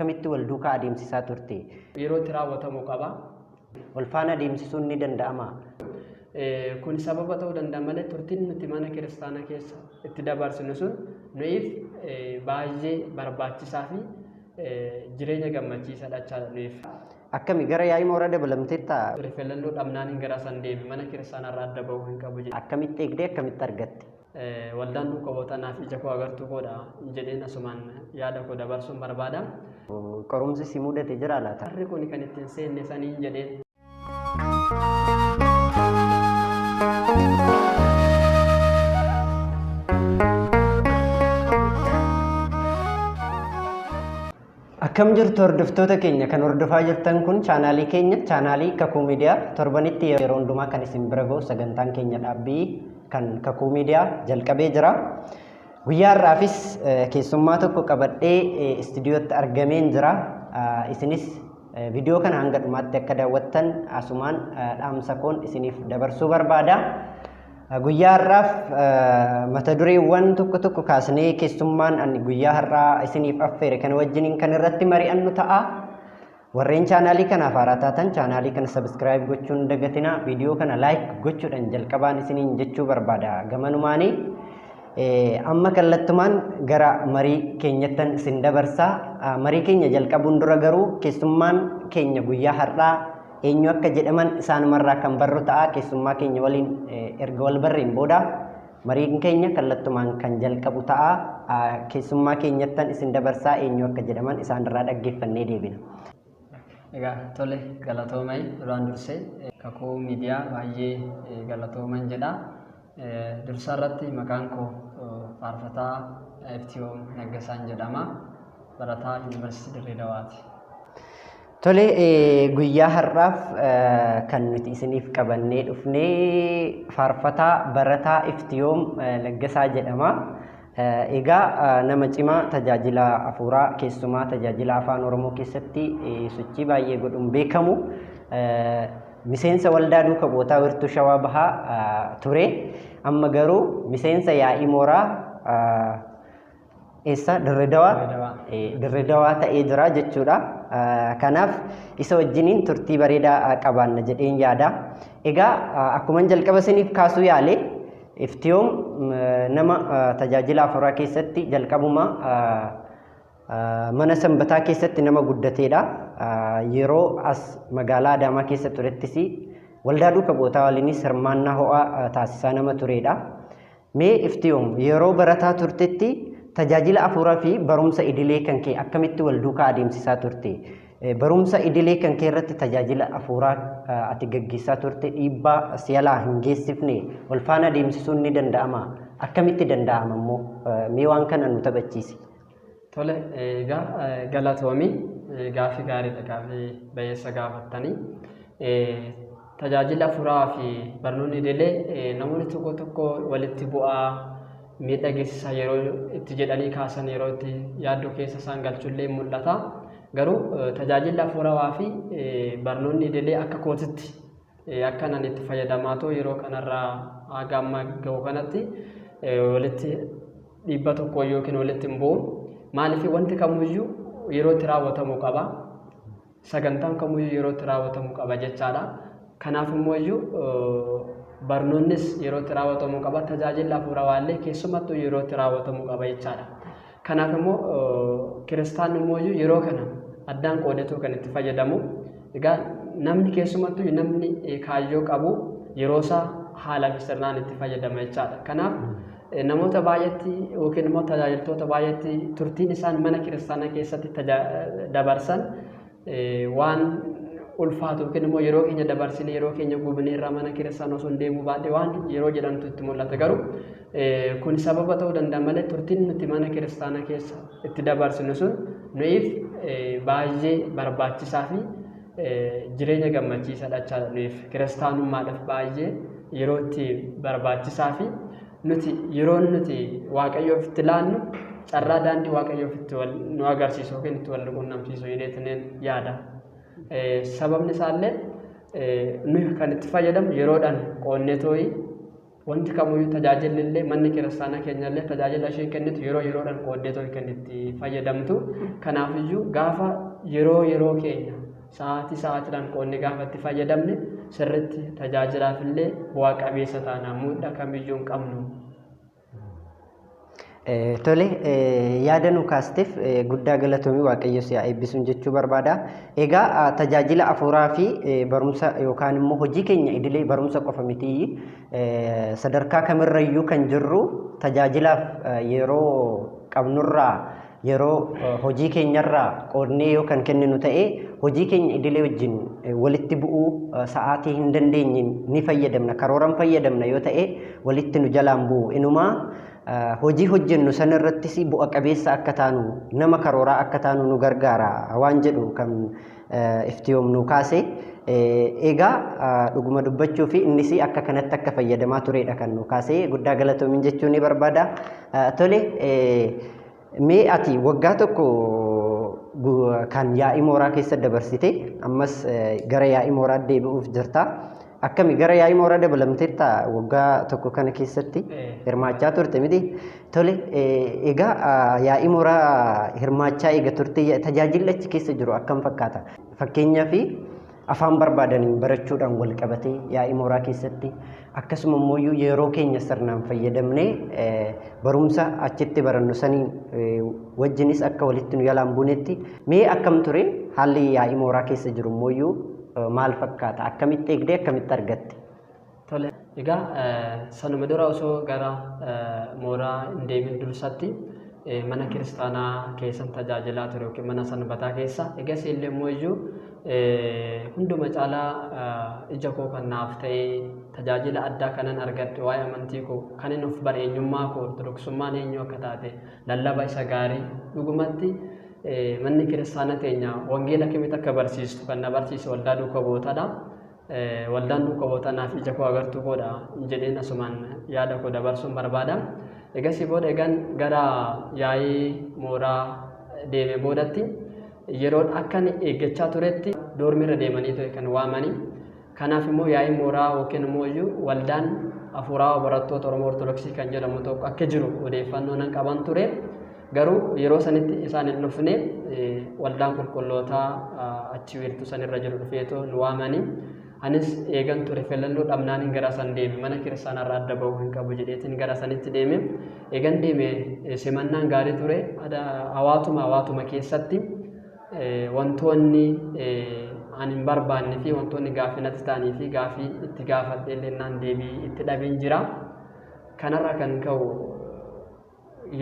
Akkamitti wal duukaa adeemsisaa turte? Yeroo itti raawwatamuu qaba. Wal faana adeemsisuun ni danda'amaa? Kun sababa ta'uu danda'a malee turtiin nuti mana kiristaanaa keessa itti dabarsinu sun nuyiif baay'ee barbaachisaa fi jireenya gammachiisaadha jechaadha nuyiif. Akkami gara yaa'ii mooraa dabalamteettaa? Filannoo dhabnaaniin gara san deeme, mana kiristaanaa irraa adda bahuu hin qabu jedhe. Akkamitti eegdee, akkamitti argatte? Waldaan duuka bu'ootaa naaf ija koo agartuu koodha jedheen asumaan yaada koo dabarsuun barbaada. Qorumsi si mudate jira laata? Harri kun kan ittiin seenne saniin jedheen. Akkam jirtu hordoftoota keenya? Kan hordofaa jirtan kun chaanaalii keenya, chaanaalii Kakuu Miidiyaa. Torbanitti yeroo hundumaa kan isin bira ga'u sagantaan keenya dhaabbii kan Kakuu Miidiyaa jalqabee jira. Guyyaa har'aafis keessummaa tokko qabadhee istiidiyootti argameen jira. Isinis viidiyoo kana hanga dhumaatti akka daawwattan asumaan dhaamsa koon isiniif dabarsuu barbaada. Guyyaa har'aaf mata dureewwan tokko tokko kaasnee keessummaan ani guyyaa har'aa isiniif affeere kana wajjiniin kan irratti mari'annu ta'a. Warreen chaanaalii kanaaf haaraa taatan chaanaalii kana subscribe gochuun dagatinaa, viidiyoo kana like gochuudhaan jalqabaan isiniin jechuu barbaada. Gamanumaanii amma kallattumaan gara marii keenyattan isin dabarsaa. Marii keenya jalqabuun dura garuu keessummaan keenya guyyaa har'aa eenyu akka jedhaman isaanumarraa kan barru ta'a. Keessummaa keenya waliin erga wal barreen booda mariin keenya kallattumaan kan jalqabu ta'a. Keessummaa keenyattan isin dabarsaa, eenyu akka jedhaman isaanirraa dhaggeeffannee deebina. Egaa tole, galatoomai. Duraan dursee Kakuu Miidiyaa baay'ee galatooman jedha. Dursa irratti maqaan koo Faarfataa Iftiyoom Naggasaan jedhama. Barataa Yuunivarsiitii Dirree Dawaati. Tole, guyyaa har'aaf kan nuti isiniif qabannee dhufnee faarfataa barataa Iftiyoom Laggasaa jedhama. Egaa nama cimaa tajaajila hafuuraa, keessumaa tajaajila afaan Oromoo keessatti sochii baay'ee godhuun beekamu. Miseensa waldaa duuka bu'ootaa Wirtuu Shawaa Bahaa ture. Amma garuu miseensa yaa'ii mooraa eessa? Dirree Dawaa, Dirree Dawaa ta'ee jira jechuudha. Kanaaf isa wajjiniin turtii bareedaa qabaanna jedheen yaada. Egaa akkuman jalqaba isiniif kaasuu yaale, Iftiyoom nama tajaajila hafuuraa keessatti jalqabuma mana sanbataa keessatti nama guddateedha. Yeroo as magaalaa Adaamaa keessa turettis waldaa duuka bu'ootaa waliinis hirmaannaa ho'aa taasisaa nama turedha. Mee Iftiyoom, yeroo barataa turtetti tajaajila hafuuraa fi barumsa idilee kan kee akkamitti wal duukaa adeemsisaa turte? Barumsa idilee kan kee irratti tajaajila hafuuraa ati gaggeessaa turte dhiibbaa si'alaa hin geessifne? Wal faana adeemsisuun ni danda'ama? Akkamitti danda'ama immoo? Mee waan kana nu taphachiisi. Tole, egaa galatoomi, gaaffii gaariidha, gaaffii bayeessa gaafattanii. Tajaajila hafuuraa fi barnoonni idilee namoonni tokko tokko walitti bu'aa, miidhaa geessisaa yeroo itti jedhanii kaasan, yeroo itti yaaddoo keessa isaan galchullee mul'ata. Garuu tajaajilli hafuurawaa fi barnoonni idilee akka kootitti, akka nan itti fayyadamaa ta'u yeroo kanarraa haga amma ga'u kanatti walitti dhiibba tokko yookiin walitti hin bu'u. Maaliif? Wanti kamuyyuu yeroo itti raawwatamuu qaba. Sagantaan kamuyyuu yeroo itti raawwatamuu qaba jechaadha. Kanaaf immoo iyyuu barnoonnis yeroo itti raawwatamuu qaba. Tajaajilli hafuurawaa illee keessumattuu yeroo itti raawwatamuu qaba jechaadha. Kanaaf immoo kiristaanni immoo iyyuu yeroo kana addaan qoodetu kan itti fayyadamu. Egaa namni, keessumattuu namni kaayyoo qabu, yeroo isaa haala fi sirnaan itti fayyadama jechaadha. Kanaaf namoota baay'eetti yookiin immoo tajaajiltoota baay'eetti turtiin isaan mana kiristaanaa keessatti dabarsan waan ulfaatu yookiin immoo yeroo keenya dabarsine, yeroo keenya gubnee irraa mana kiristaanaa osoo hin deemuu baadhe waan yeroo jedhamtu itti mul'ata. Garuu kun sababa ta'uu danda'a malee turtiin nuti mana kiristaanaa keessa itti dabarsinu sun nuyiif baay'ee barbaachisaa fi jireenya gammachiisaadha jechaadha nuyiif. Kiristaanummaadhaaf baay'ee yeroo itti barbaachisaa fi nuti yeroo nuti Waaqayyoof itti laannu, carraa daandii Waaqayyoof itti wal nu agarsiisu yookiin itti wal nu qunnamsiisu jedheetiin yaada. Sababni isaallee nuyi kan itti fayyadamu yeroodhaan qoonnee too'ii Wanti kamiyyuu tajaajilli illee manni kiristaanaa keenya illee tajaajila isheen kennitu yeroo yeroodhaan qooddee tol kan itti fayyadamtu. Kanaafiyyuu gaafa yeroo yeroo keenya sa'aatii sa'aatiidhaan qoodne gaafa itti fayyadamne sirriitti tajaajilaaf illee bu'aa qabeessa taana, muudhaa kamiyyuu hin qabnu. Tole, yaada nu kaasteef guddaa galatoomii, Waaqayyo si haa eebbisuun jechuu barbaada. Egaa tajaajila afuuraa fi barumsa yookaan immoo hojii keenya idilee barumsa qofa miti, sadarkaa kamirrayyuu kan jirru tajaajilaaf yeroo qabnurraa, yeroo hojii keenyarraa qoodnee yoo kan kenninu ta'e, hojii keenya idilee wajjin walitti bu'uu sa'aatii hin dandeenye ni fayyadamna, karooran fayyadamna yoo ta'e walitti nu jalaan bu'u, inumaa hojii hojjennu san irrattis bu'a qabeessa akka taanu, nama karooraa akka taanu nu gargaara waan jedhu kan iftiyoom nu kaase. Egaa dhuguma dubbachuu fi innis akka kanatti akka fayyadamaa turedha kan nu kaase, guddaa galatoomin jechuu ni barbaada. Tole, mee ati waggaa tokko kan yaa'ii mooraa keessa dabarsite, ammas gara yaa'ii mooraa deebi'uuf jirta. Akkami, gara yaa'ii mooraa dabalamteetta, waggaa tokko kana keessatti hirmaachaa turte miti? Tole, egaa yaa'ii mooraa hirmaachaa eega turte, tajaajilli achi keessa jiru akkam fakkaata? Fakkeenyaaf afaan barbaadaniin barachuudhaan wal qabatee yaa'ii mooraa keessatti, akkasuma immoo yeroo keenya sirnaan fayyadamnee barumsa achitti barannu saniin wajjinis akka walitti nu yalaan buunetti, mee akkam ture haalli yaa'ii mooraa keessa jiru immoo, maal fakkaata? Akkamitti eegdee, akkamitti argatte? Tole, egaa sanuma dura osoo gara mooraa hin deemin dursatti mana kiristaanaa keessan tajaajilaa ture yookiin mana sanbataa keessa. Egas illee immoo iyyuu hunduma caalaa ija koo kan naaf ta'e, tajaajila addaa kanan argadhe, waa'ee amantii koo kan inni of bare, eenyummaa koo, ortodoksummaan eenyu akka taate lallaba isa gaarii, dhugumatti manni kiristaana teenya wangeela kamitti akka barsiistu kan na barsiise waldaa duuka bu'ootaadha. Waldaan duuka bu'ootaa naaf ija koo agartuu koodha jedheen asumaan yaada koo dabarsuun barbaada. Egasii booda egaan gara yaa'ii mooraa deeme boodatti, yeroon akka inni eeggachaa turetti doormiirra deemanii ture kan waamanii. Kanaaf immoo yaa'ii mooraa yookiin immoo iyyuu waldaan hafuuraa barattoota Oromoo Ortodoksii kan jedhamu tokko akka jiru odeeffannoo nan qaban ture. Garuu yeroo sanitti isaan hin dhufne, waldaan qulqullootaa achi wiirtuu sanirra jiru dhufeetoo nu waamanii. Anis eegan ture, filannoo dhabnaan gara san deeme, mana kiristaanarraa adda bahuu hin qabu jedheetiin gara sanitti deeme. Eegan deeme simannaan gaarii ture. Hawaatuma keessatti wantoonni ani hin barbaanne fi wantoonni gaaffii natti ta'anii fi gaaffii itti gaafadhe illee naan deebii itti dhabeen jira. Kanarraa kan ka'u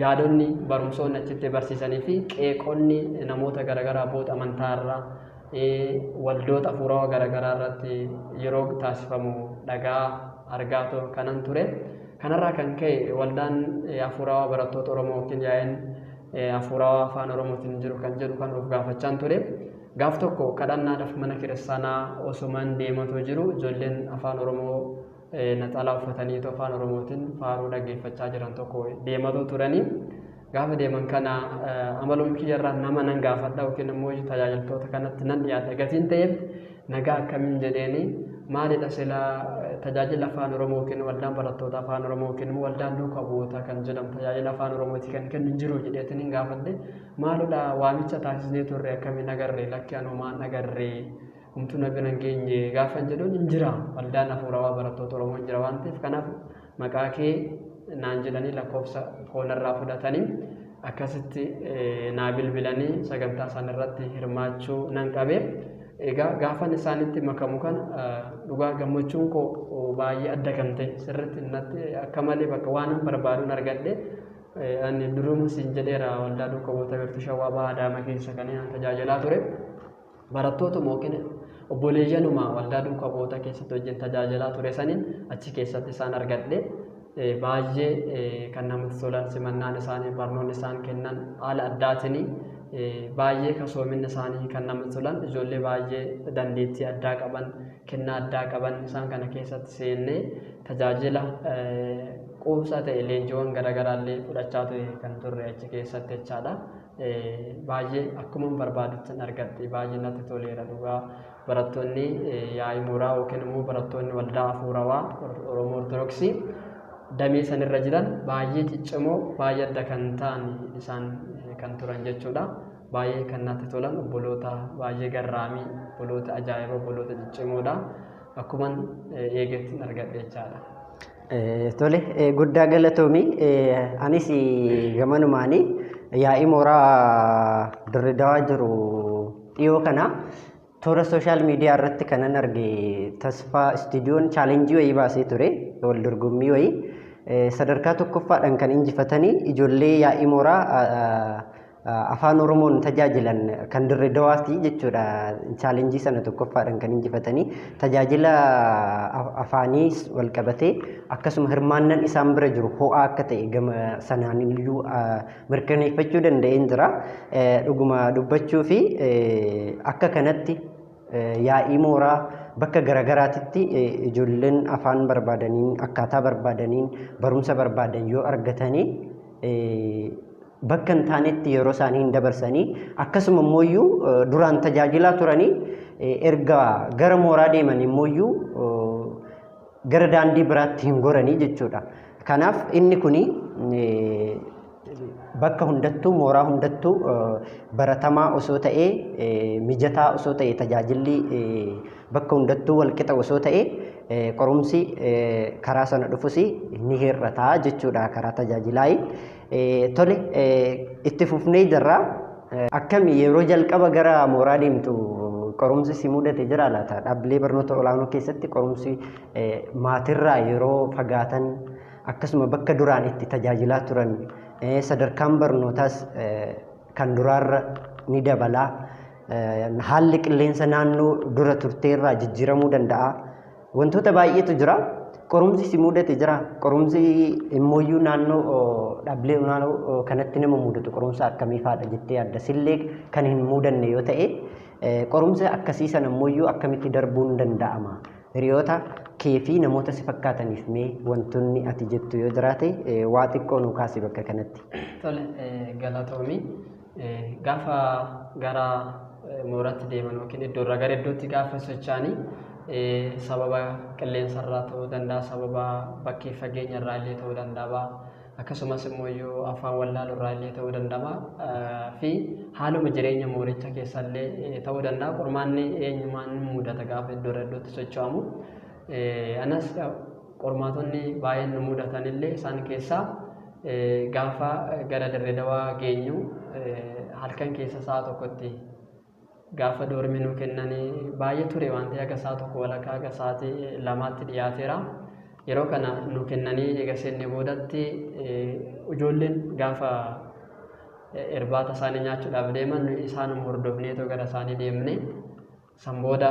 yaadonni barumsoonni achitti barsiisanii fi qeeqonni namoota garaagaraa abboota amantaarraa waldoota hafuurawaa garaagaraa irratti yeroo taasifamu dhagaa argaa kanan ture. Kanarraa kan ka'e waldaan hafuurawaa barattoota Oromoo yookiin yaa'iin hafuurawaa afaan Oromootiin jiru kan jedhu kan of gaafachaan ture. Gaaf tokko kadhannaadhaaf mana kiristaanaa osumaan deematoo jiru, ijoolleen afaan Oromoo naxalaa uffatanii afaan Oromootiin faaruu dhaggeeffachaa jiran tokko deematoo turanii. Gaafa deeman kana amaluma kiyyarraa nama nan gaafadha yookiin immoo tajaajiltoota kanatti nan dhiyaadha gatiin ta'eef, nagaa akkamiin jedheeni, maalidha sila tajaajila afaan Oromoo yookiin waldaan barattoota afaan Oromoo yookiin immoo waldaan duuka bu'ootaa kan jedhamu tajaajila afaan Oromootii kan kennu hin jiru jedheetiin hin gaafadhe. Maalidha, waamicha taasisnee turre, akkamiin agarre? Lakki, anumaan agarre, homtuu na bira hin geenye gaafa jedhuun, hin jira, waldaan hafuurawaa barattoota Oromoo hin jira waan ta'eef kanaaf maqaa kee naan jedhanii lakkoofsa koonarraa fudhatanii akkasitti naa bilbilanii sagantaa isaan irratti hirmaachuu nan qabe. Egaa gaafan isaanitti makamu kana dhugaa gammachuun koo baay'ee adda kan ta'e, sirriitti natti akka malee bakka waan barbaaduun argadhe. Ani duruma siin jedheera, waldaa duuka bu'oota wiirtuu Shawaa Bahaa Adaamaa keessa kan inni tajaajilaa ture. Barattootuma yookiin obboleeyyanuma waldaa duuka bu'oota keessatti wajjin tajaajilaa ture saniin achi keessatti isaan argadhe. Baay'ee kan namatti tolan, simannaan isaanii, barnoonni isaan kennan haala addaatiin baay'ee kasoominni isaanii kan namatti tolan, ijoollee baay'ee dandeettii addaa qaban, kennaa addaa qaban isaan kana keessatti seennee tajaajila quubsaa ta'e leenjiiwwan garaagaraallee fudhachaa ture kan turre achi keessatti jechaadha. Baay'ee akkuma barbaadutti argadhe, baay'ee natti toleera dhugaa. Barattoonni yaa'ii mooraa yookiin immoo barattoonni waldaa hafuurawaa Oromoo Ortodoksii damee sanirra jiran baay'ee ciccimoo, baay'ee adda kan ta'an isaan kan turan jechuudha. Baay'ee kan natti tolan obboloota baay'ee garraamii, obboloota ajaa'iba, obboloota ciccimoodha. Akkuman eegetti argadhe jechaadha. Tole, guddaa galatoomi. Anis gamanumaanii yaa'ii mooraa Dirree Dawaa jiru dhiyoo kana toora social media irratti kanan arge, Tasfaa Istuudiyoon challenge wayii baasee ture, wal dorgommii wayii, sadarkaa tokkoffaadhaan kan injifatanii ijoollee yaa'ii mooraa afaan Oromoon tajaajilan kan Dirree Dawaati jechuudha. Challenge sana tokkoffaadhaan kan injifatanii tajaajila afaanii wal qabatee akkasuma hirmaannaan isaan bira jiru ho'aa akka ta'e gama sanaan iyyuu mirkaneeffachuu danda'een jira. Dhuguma dubbachuu fi akka kanatti yaa'ii mooraa bakka garagaraatitti ijoolleen afaan barbaadaniin, akkaataa barbaadaniin barumsa barbaadan yoo argatanii, bakka hin taanetti yeroo isaanii hin dabarsanii, akkasuma immoo duraan tajaajilaa turanii erga gara mooraa deeman immoo gara daandii biraatti hin goranii jechuudha. Kanaaf inni kuni bakka hundattuu, mooraa hundattuu baratamaa osoo ta'ee, mijataa osoo ta'e, tajaajilli bakka hundattuu walqixa osoo ta'e, qorumsi karaa sana dhufus ni hir'ata jechuudha karaa tajaajilaa. Tole, itti fufnee jirra. Akkami, yeroo jalqaba gara mooraa deemtu qorumsi si mudate jira laata? Dhaabbilee barnoota olaanoo keessatti qorumsi maatirraa yeroo fagaatan, akkasuma bakka duraan itti tajaajilaa turan, sadarkaan barnootaas kan duraarra ni dabala. Haalli qilleensa naannoo dura turteerraa jijjiiramuu danda'a. Wantoota baay'eetu jira. Qorumsi si mudate jira. Qorumsi immooyyuu naannoo dhaabbilee olaanoo kanatti nama mudatu qorumsa akkamii fa'aadha jettee yaadda? Sillee kan hin mudanne yoo ta'e, qorumsa akkasii sana immooyyuu akkamitti darbuun danda'ama? Hiriyoota kee fi namoota si fakkaataniif mee wantoonni ati jettu yoo jiraate, waa xiqqoo nu kaasi bakka kanatti. Tole, galatoomi. Gaafa gara mooraatti deeman yookiin iddoorraa gara iddootti gaafa socho'anii, sababa qilleensarraa ta'uu danda'a, sababa bakkee fageenyarraa illee ta'uu danda'a, akkasumas immoo iyyuu afaan wallaaluurraa illee ta'uu danda'a fi haaluma jireenya mooricha keessallee ta'uu danda'a. Qormaanni eenyumaan ni mudata gaafa iddoorraa iddootti socho'amu. Anas qormaatonni baay'een nu mudatanillee, isaan keessaa gaafa gara Dirree Dawaa geenyu halkan keessa sa'a 1tti gaafa dorm nuu kennanii, baay'ee ture waan ta'eef haga sa'a 1:30, haga sa'aatii 2tti dhiyaateera. Yeroo kana nu kennanii eega seenne boodatti, ijoolleen gaafa irbaata isaanii nyaachuudhaaf deeman isaanuma hordofneetoo gara isaanii deemne. San booda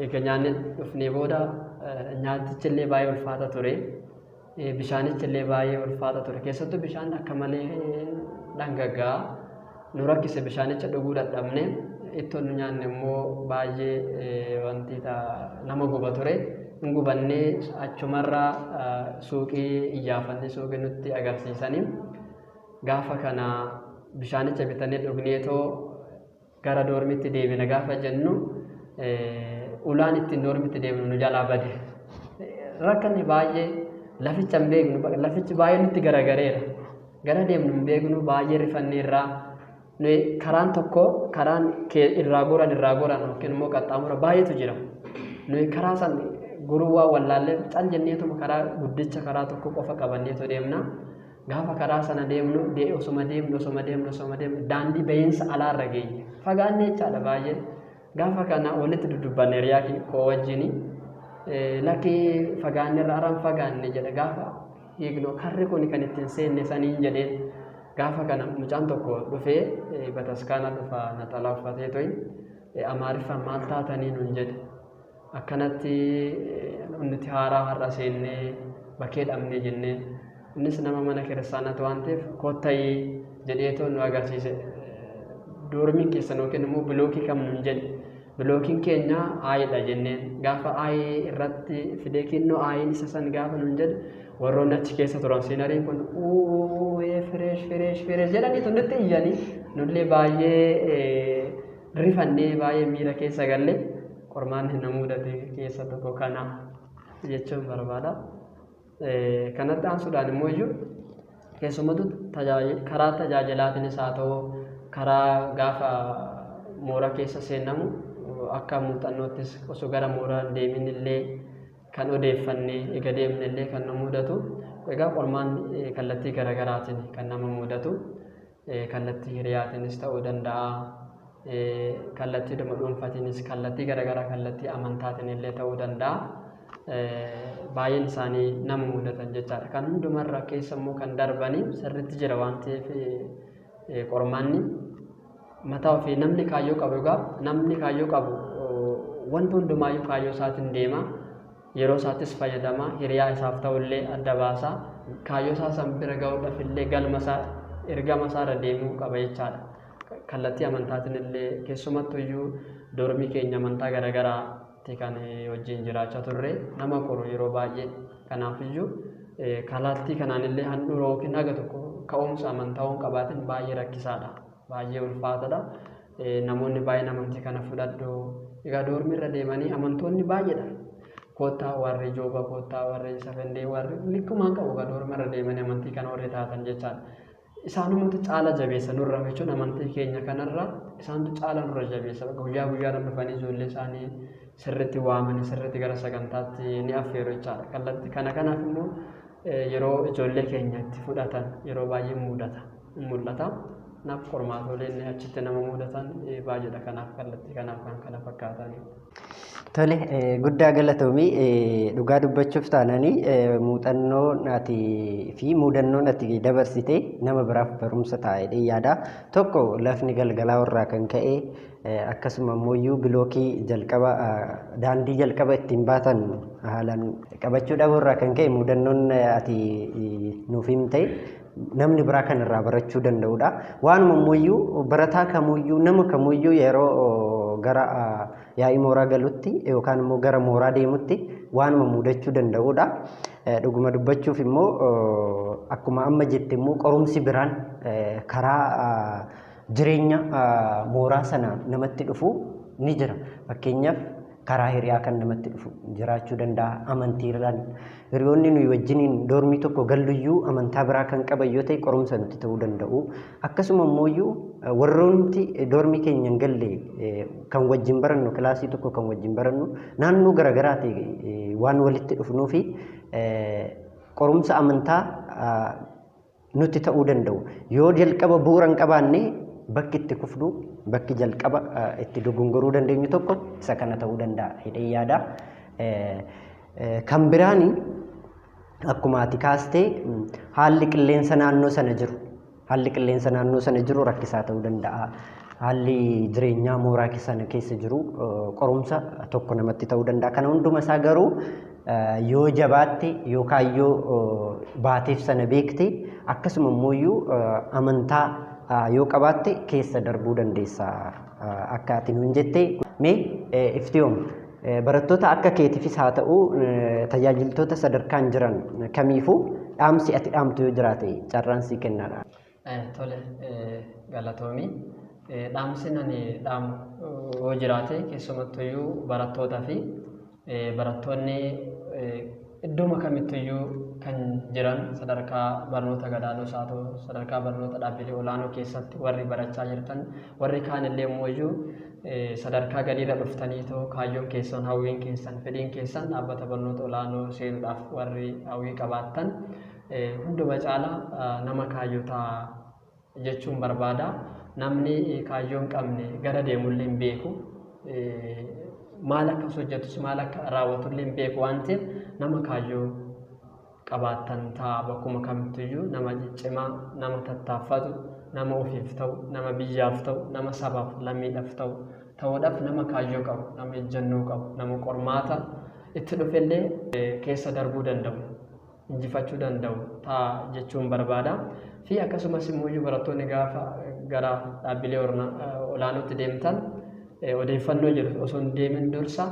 eega nyaanni dhufnee booda nyaatichi illee baay'ee ulfaata ture. Bishaanichi illee baay'ee ulfaata ture. Keessattuu bishaan akka malee dhangaggaa nu rakkise, bishaanicha dhuguu dadhabne. Ittoon nu nyaanne immoo baay'ee wanti nama guba ture. Hin gubannee, achumarraa suuqii iyyaafannee suuqii nutti agarsiisanii, gaafa kana bishaanicha bitannee dhugneetoo gara dormitti deebina gaafa jennu, ulaan ittiin dormitti deemnu nu jalaa bade. Rakkanni baay'ee, laficha hin beeknu, lafichi baay'ee nutti garagareera. Gara deemnu hin beeknu, baay'ee rifanneerraa. Karaan tokko, karaan irraa goran yookiin immoo qaxxaamura baay'eetu jira. Nuyi karaa san guruu waan wallaallee cal jenneetuma karaa guddicha karaa tokko qofa qabanneetu deemna. Gaafa karaa sana deemnu, osuma deemnu, osuma deemnu, osuma deemnu, daandii bahiinsa alaarra geenye. Fagaannee jechaadha baay'ee. Gaafa kana walitti dudubbanne hiriyaa koo wajjini. Lakkii, fagaanne irra aran fagaanne jedha. Gaafa hiiknu karri kun kan ittiin seenne saniin jedheen. Gaafa kana mucaan tokko dhufee, bataskaana dhufa, naxalaa uffatee to'i, Amaariffaan "Maal taatanii?" nuun jedhe. Akkanatti nuti haaraa har'a seennee bakkee dhabne jenneen. Innis nama mana kiristaanaati waan ta'eef, "Kottayii" jedheetoo nu agarsiise. "Dormiin keessan yookiin immoo bilookii kam?" nuun jedhe. "Bilookiin keenya I dha" jenneen. Gaafa I irratti fidee kinnoo I'n isa san gaafa nuun jedhe, warroonni achi keessa turan senioriin kun "Uuuu, fresh, fresh, fresh" jedhaniitu nutti iyyanii, nullee baay'ee rifannee, baay'ee miira keessa galle. Qormaanni na mudate keessa tokko kana jechuun barbaada. Kanatti aansuudhaan immoo iyyuu keessumattuu karaa tajaajilaatiinis haa ta'u karaa gaafa mooraa keessa seenamu akka muuxannoottis osoo gara mooraa hin deemin illee kan odeeffanne eega deemne illee kan nu mudatu. Egaa qormaanni kallattii garaagaraatiin kan nama mudatu, kallattii hiriyaatiinis ta'uu danda'a, kallattii dhuma dhuunfaatiinis, kallattii garaagaraa, kallattii amantaatiin illee ta'uu danda'a. Baay'een isaanii nama mudatan jechaadha. Kan hundumarra keessa immoo kan darbanii sirriitti jira waan ta'eef qormaanni mataa ofii namni kaayyoo qabu, egaa namni kaayyoo qabu wanta hundumaayyuu kaayyoo isaatiin deema. Yeroo isaattis fayyadama, hiriyaa isaaf ta'ullee adda baasa, kaayyoo isaa san bira ga'uudhaaf illee galma isaa ergama isaarra deemuu qaba jechaadha. Kallattii amantaatiin illee keessumattuu iyyuu dormii keenya amantaa garaagaraatti kan wajjin jiraachaa turre nama qoru yeroo baay'ee. Kanaafiyyuu kallattii kanaan illee handhuura yookiin haga tokko ka'umsa amantaa waan qabaatin baay'ee rakkisaadha. Baay'ee ulfaataadha. Namoonni baay'een amantii kana fudhadhu. Egaa dormiirra deemanii amantoonni baay'eedha. Koottaa warri jooba, koottaa warri safendee, warri likkumaan qabu egaa dormiirra deemanii amantii kana warri taatan jechaadha. Isaanumatu caala jabeessa nurra jechuun amantii keenya kanarra isaantu caala nurra jabeessa. Guyyaa guyyaadhaan dhufanii ijoollee isaanii sirriitti waamanii sirriitti gara sagantaatti ni affeeru jechaadha. Kallattii kana kanaaf immoo yeroo ijoollee keenya itti fudhatan yeroo baay'ee mudata mul'ata. Kanaaf qormaatoleen achitti nama mudatan baay'eedha. Kanaaf kallattii kanaaf kan kana fakkaatani. Tole, guddaa galatoomii. Dhugaa dubbachuuf taananii muuxannoon ati fi mudannoon ati dabarsite nama biraaf barumsa ta'a jedhee yaada. Tokko lafni galgalaa irraa kan ka'e, akkasuma immoo bilookii jalqaba daandii jalqaba ittiin baatan haalaan qabachuu dhabuu irraa kan ka'e mudannoon ati nuuf himte namni biraa kan irraa barachuu danda'udha. Waanuma immoo barataa kamuyyuu nama kamuyyuu yeroo gara yaa'ii mooraa galutti yookaan immoo gara mooraa deemutti waanuma mudachuu danda'udha. Dhuguma dubbachuuf immoo akkuma amma jette immoo qorumsi biraan karaa jireenya mooraa sana namatti dhufu ni jira. Fakkeenyaaf karaa hiriyaa kan namatti dhufu jiraachuu danda'a. Amantiidhaan hiriyoonni nuyi wajjiniin doormii tokko galluyyuu amantaa biraa kan qaban yoo ta'e qorumsa nutti ta'uu danda'u. Akkasuma immoo warroonni doormii keenya hin galle kan wajjin barannu, kilaasii tokko kan wajjin barannu naannoo garaagaraa ta'e waan walitti dhufnuu fi qorumsa amantaa nutti ta'uu danda'u. Yoo jalqaba bu'uura hin qabaanne bakki itti kufnu, bakki jalqaba itti dogongoruu dandeenyu tokko isa kana ta'uu danda'a jedhee yaada. Kan biraani akkuma ati kaastee haalli qilleensa naannoo sana jiru, haalli qilleensa naannoo sana jiru rakkisaa ta'uu danda'a. Haalli jireenyaa mooraa sana keessa jiru qorumsa tokko namatti ta'uu danda'a. Kana hunduma isaa garuu yoo jabaatte yookaan yoo baateef sana beekte akkasuma immoo amantaa yoo qabaatte keessa darbuu dandeessa akka ati nuun jette. Mee iftiyoom, barattoota akka keetiifis haa ta'u tajaajiltoota sadarkaan jiran kamiifuu dhaamsi ati dhaamtu yoo jiraate carraan sii kennaadha. Tole, galatoomii. Dhaamsi ani dhaamu yoo jiraate keessumattuyyuu barattootaa fi barattoonni iddooma kamittuyyuu kan jiran sadarkaa barnoota gadaanoos haa ta'u sadarkaa barnoota dhaabbilee olaanoo keessatti warri barachaa jirtan, warri kaan illee immoo sadarkaa gadiirra dhuftanii ta'u kaayyoon keessan, hawwiin keessan, fedhiin keessan dhaabbata barnoota olaanoo seenuudhaaf warri hawwii qabaattan hunduma caalaa nama kaayyoo ta'a jechuun barbaada. Namni kaayyoo hin qabne gara deemullee hin beeku. Maal akka hojjetus maal akka raawwatullee hin beeku waan ta'eef nama kaayyoo qabaattan ta'a. Bakkuma kamittiyyuu nama cimaa, nama tattaaffatu, nama ofiif ta'u, nama biyyaaf ta'u, nama sabaaf lammiidhaaf ta'u ta'uudhaaf nama kaayyoo qabu, nama ejjennoo qabu, nama qormaata itti dhufellee keessa darbuu danda'u, injifachuu danda'u ta'a jechuun barbaada. Fi akkasumas immoo barattoonni gaafa gara dhaabbilee olaanootti deemtan odeeffannoo jiru osoo hin deemin dursa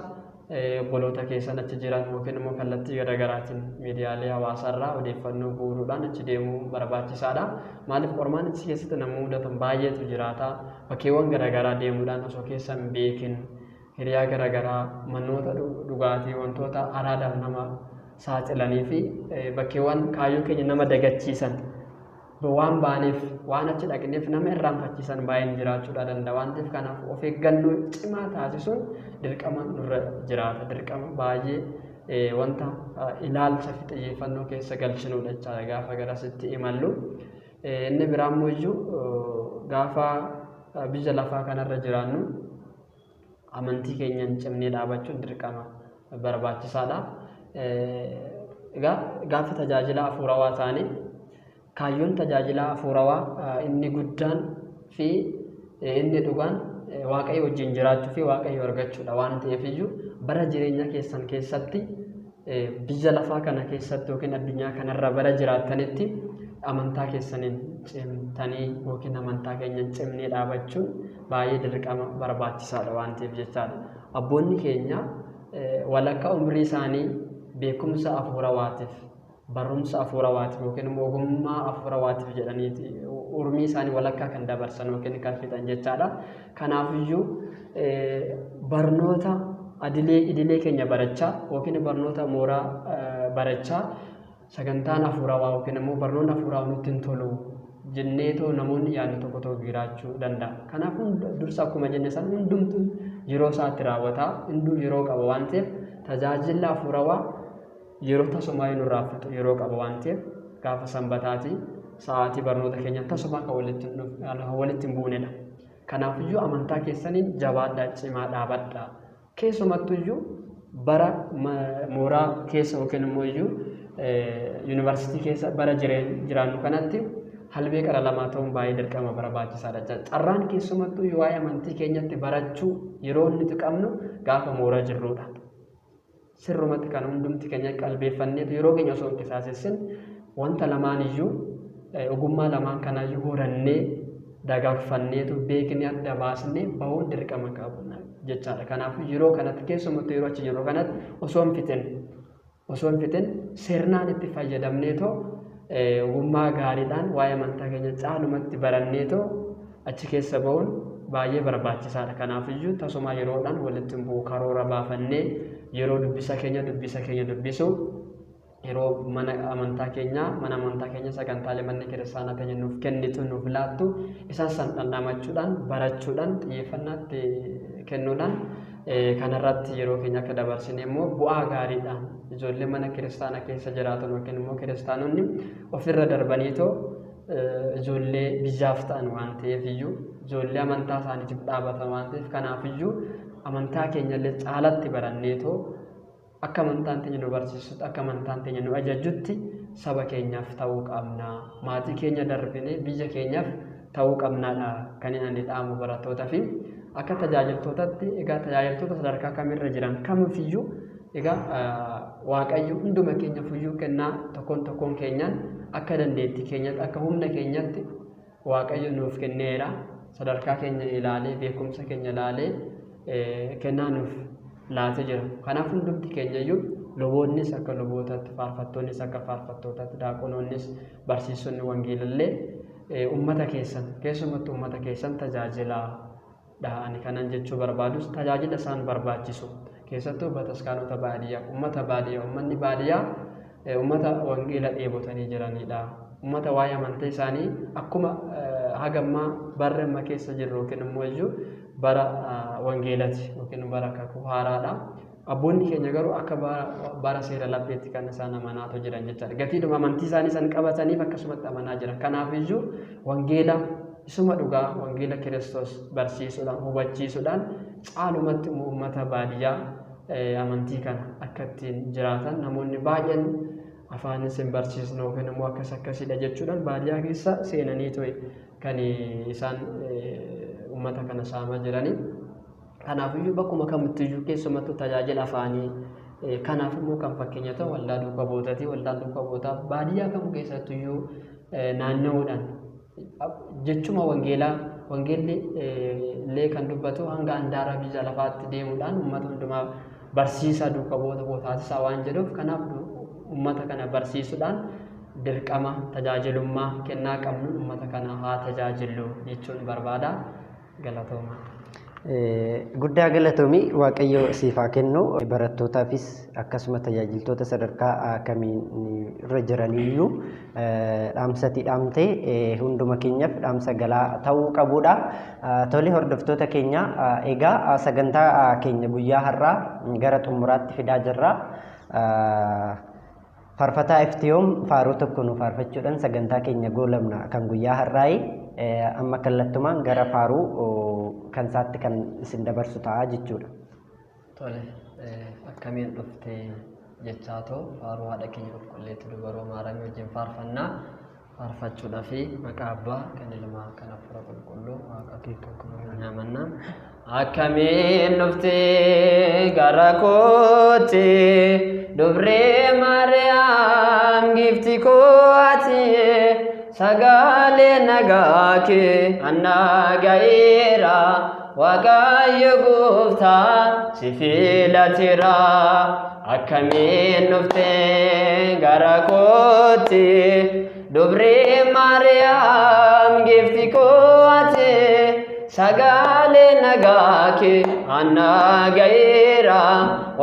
obboloota keessan achi jiran yookiin immoo kallattii garaagaraatiin miidiyaalee hawaasaarraa odeeffannoo guuruudhaan achi deemuu barbaachisaadha. Maaliif qormaan achi keessatti nama mudatan baay'eetu jiraata. Bakkeewwan garaagaraa deemuudhaan osoo keessa hin beekin hiriyaa garaagaraa, manoota dhugaatii, wantoota araadaaf nama saaxilanii fi bakkeewwan kaayyoo keenya nama dagachiisan waan baaneef waan achi dhaqneef nama irraanfachiisan baay'een jiraachuudha danda'a waan ta'eef kanaaf of eeggannoo cimaa taasisuun dirqama nurra jiraata. Dirqama baay'ee wanta ilaalcha fi xiyyeeffannoo keessa galchinuudha jechaadha gaafa garasitti imallu. Inni biraa immoo iyyuu gaafa biyya lafaa kanarra jiraannu amantii keenyaan cimnee dhaabachuun dirqama barbaachisaadha. Egaa gaafa tajaajila hafuurawaa taane kaayyoon tajaajila hafuurawaa inni guddaan fi inni dhugaan Waaqayyo wajjin jiraachuu fi Waaqayyo argachuudha waan ta'eef iyyuu bara jireenya keessan keessatti biyya lafaa kana keessatti yookiin addunyaa kanarra bara jiraattanitti amantaa keessaniin cimtanii yookiin amantaa keenyan cimnee dhaabachuun baay'ee dirqama barbaachisaadha waan ta'eef jechaadha. Abboonni keenya walakkaa umrii isaanii beekumsa hafuurawaatiif, barumsa hafuurawaatiif yookiin immoo ogummaa hafuurawaatiif jedhaniiti umrii isaanii walakkaa kan dabarsan yookiin kan fixan jechaadha. Kanaafiyyuu barnoota idilee keenya barachaa yookiin barnoota mooraa barachaa sagantaan hafuurawaa yookiin immoo barnoonni hafuurawaa nutti hin tolu jenneetoo namoonni yaadni tokko tokko jiraachuu danda'a. Kanaaf dursa akkuma jenne san hundumtuu yeroo isaatti raawwataa, hunduu yeroo qaba waan ta'eef tajaajilli hafuurawaa yeroo tasumaa nurraa fixu yeroo qaba waan ta'eef gaafa sanbataatii sa'aatii barnoota keenya tasumaa kan walitti hin buunedha. Kanaafiyyuu amantaa keessaniin jabaadhaa, cimaa dhaabadhaa. Keessumattuyyuu bara mooraa keessa yookiin immoo iyyuu yuunivarsiitii keessa bara jiraannu kanatti halbee qara lamaa ta'uun baay'ee dirqama barbaachisaadha. Carraan keessumattuu waa'ee amantii keenyatti barachuu yeroo nuti qabnu gaafa mooraa jirrudha. Sirrumatti kan hundumti keenya qalbeeffanneetu yeroo keenya osoo hin qisaasessin wanta lamaan iyyuu ogummaa lamaan kanaayyuu horannee dagaagfanneetu beeknee adda baasnee bahuun dirqama qabna jechaadha. Kanaafuu yeroo kanatti keessumattuu yeroo achi jirru kanatti osoo hin fixin sirnaan itti fayyadamneetoo ogummaa gaariidhaan waa'ee amantaa keenya caalumatti baranneetoo achi keessa bahuun baay'ee barbaachisaadha. Kanaafiyyuu tasuma yeroodhaan walitti hin bu'u karoora baafannee yeroo dubbisa keenya dubbisuu yeroo mana amantaa keenya sagantaalee manni kiristaanaa keenya nuuf kennitu nuuf laattu isaan san dhandhamachuudhaan barachuudhaan xiyyeeffannaatti kennuudhaan kanarratti yeroo keenya akka dabarsine immoo bu'aa gaariidhaan ijoollee mana kiristaanaa keessa jiraatan yookiin immoo kiristaanonni ofirra darbaniitoo ijoollee biyyaaf ta'an waan ta'eef iyyuu ijoollee amantaa isaaniitiif dhaabatan waan ta'eef kanaafiyyuu amantaa keenyallee caalatti baranneetoo akka amantaan teenya nu barsiisutti akka amantaan teenya nu ajajjutti saba keenyaaf ta'uu qabna. Maatii keenya darbinee biyya keenyaaf ta'uu qabnaadha kan inni dhaamu barattootaa fi akka tajaajiltootatti egaa tajaajiltoota sadarkaa kamirra jiran kamifiyyuu egaa Waaqayyo hunduma keenyaaf kennaa tokkoon tokkoon keenyaan akka dandeettii keenyatti akka humna keenyatti Waaqayyo nuuf kenneera. Sadarkaa keenya ilaalee beekumsa keenya ilaalee kennaa nuuf laatee jira. Kanaaf hundumti keenyayyuu luboonnis akka lubootaatti, faarfattoonnis akka faarfattootaatti, daaqonoonnis, barsiisonni wangeelallee uummata keessan keessumattuu uummata keessan tajaajilaa ani kanan jechuu barbaadus tajaajila isaan barbaachisu keessattuu bataskaanota baadiyyaa uummata baadiyyaa uummanni baadiyyaa uummata wangeela dheebotanii jiranidha. Uummata waa'ee amantaa isaanii akkuma hagammaa barra amma keessa jirru yookiin immoo iyyuu bara wangeelati yookiin bara kakuu haaraadha. Abboonni keenya garuu akka bara seera lapheetti kan isaan amanaatu jiran jechaadha. Gatiidhuma amantii isaanii san qabataniif akkasumatti amanaa jiran. Kanaaf iyyuu wangeela isuma dhugaa wangeela Kiristoos barsiisuudhaan hubachiisuudhaan caalumatti uummata baadiyyaa amantii kana akka ittiin jiraatan namoonni baay'een afaanis hin barsiisnu yookiin immoo akkas akkasidha jechuudhaan baadiyyaa keessa seenanii ture kan isaan uummata kana saamaa jiranii. Kanaafiyyuu bakkuma kamittiyyuu keessumattuu tajaajila afaanii kanaaf immoo kan fakkeenya ta'u waldaa duukaa bu'ootaati. Waldaan duukaa bu'ootaa baadiyyaa kamuu keessattiyyuu naanna'uudhaan jechuma wangeelaa wangeelli illee kan dubbatu hanga handaara biyya lafaatti deemuudhaan uummata hundumaa barsiisaa duukaa bu'oota taasisaa waan jedhuuf kanaaf uummata kana barsiisuudhaan dirqama tajaajilummaa kennaa qabnu uummata kana haa tajaajillu jechuun barbaada. Galatooma. Guddaa galatoomi, Waaqayyo siif haa kennu. Barattootaafis akkasuma tajaajiltoota sadarkaa kamiin irra jiraniyyuu dhaamsati dhaamtee hunduma keenyaaf dhaamsa galaa ta'uu qabudha. Tole, hordoftoota keenya, egaa sagantaa keenya guyyaa har'aa gara xumuraatti fidaa jirra. Faarfataa Iftiyoom faaruu tokko nu faarfachuudhaan sagantaa keenya goolabna kan guyyaa har'aayi. Amma kallattumaan gara faaruu kan isaatti kan isin dabarsu ta'a jechuudha. Tole, akkamiin dhufte jechaa too faaruu haadha keenya qulqulleettii Dubaroo Maaramii wajjin faarfannaa faarfachuudhaa fi maqaa Abbaa, kan Ilmaa, kan Hafuura Qulqulluu Waaqa tokko namannaa. Akkamiin dhufte gara kootti, dubree Maariyaam giifti koo, ati sagalee nagaa kee annaa ga'eera, Waaqayyo gooftaa si filateera. Akkamiin dhufte gara kootti, dubree Maariyaam giifti koo, ati sagalee nagaa kee annaa ga'eera,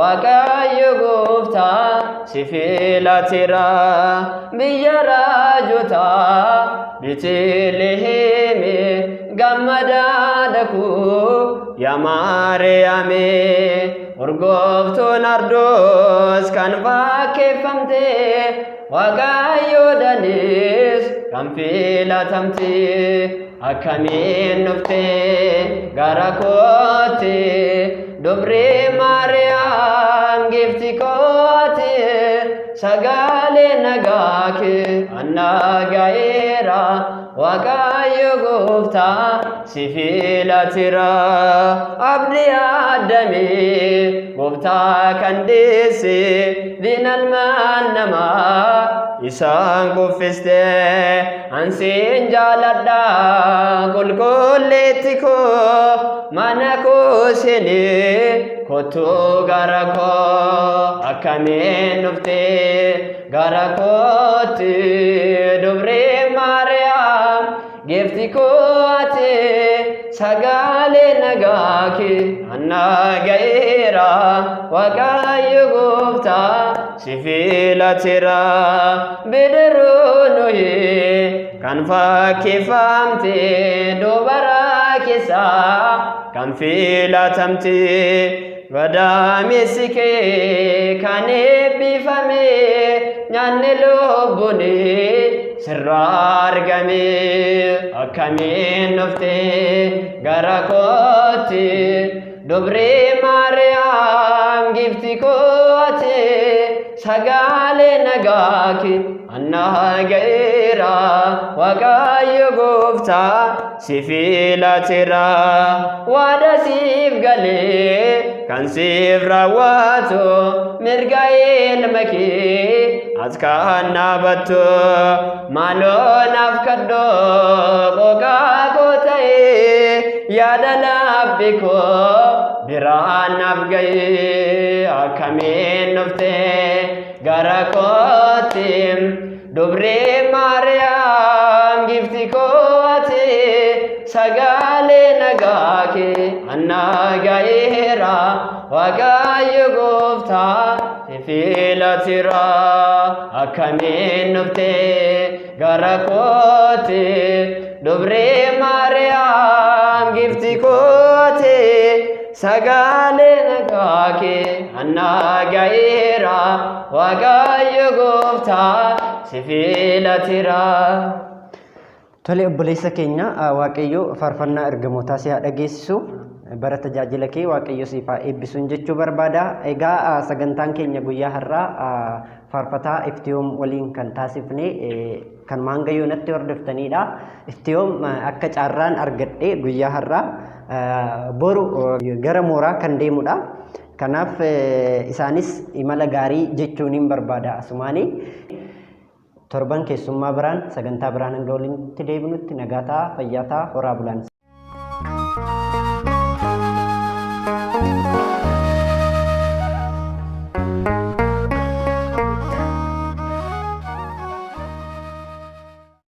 Waaqayyo gooftaa si filateera. Biyya raajotaa Beetliheemi gammadaa dakuu yaa Maariyaame, urgooftuun ardoos kan fakkeeffamte, Waaqayyo danis kan filatamte. Akkamiin dhufte gara kootti, dubree Maariyaam giifti kooti, sagalee nagaa kee annaa ga'eera, Waaqayyo gooftaa si filateera. Abdii addamee gooftaa kan deesse, diinalmaan namaa isaan kuffiste, ansiin jaaladha qulqulleetti koo, mana koo seenee kottuu gara koo. Akkamiin dhufte gara kootti, dubree Maariyaam giifti koo, ati sagalee nagaa kee annaa ga'eera, Waaqayyo gooftaa si filateera. Bidiruu Nohii kan fakkeeffamte, dubara keessaa kan filatamte, gadameessi kee kan eebbifame, nyaanni lubbuun sirraa argame. Akkamiin dhufte gara kootti, dubree Maariyaam giifti kootti, sagalee nagaa kee annaa ga'eera, Waaqayyo gooftaa si filateera. Waada siif galee kan siif raawwatu, mirga ilma kee as kan dhaabattu, maaloo naaf kadhoo qoqaa koo ta'ee, yaada labbi koo biraan naaf ga'ee. Akkamiin dhufte gara kootti, dubree Maariyaam giifti koo, ati sagalee nagaa kee annaa ga'eera, Waaqayyo gooftaa si filateera. Akkamiin dhufte gara kootti, dubree Maariyaam giifti kootti, sagalee nagaa kee annaa ga'eera, Waaqayyo gooftaa si filateera. Tole, obboleessa keenya, Waaqayyo faarfannaa ergamootaa si haa dhageessisu. Bara tajaajila kee Waaqayyo siif haa eebbisuun jechuu barbaada. Egaa sagantaan keenya guyyaa har'aa faarfataa Iftiyoom waliin kan taasifne kan hanga yoonatti hordoftanidha. Iftiyoom akka carraan argadhe guyyaa har'aa boru gara mooraa kan deemudha. Kanaaf isaanis imala gaarii jechuun hin barbaada asumaani. Torban keessummaa biraan, sagantaa biraan hanga walitti deebinutti nagaa ta'a, fayyaa ta'a, horaa bulaan.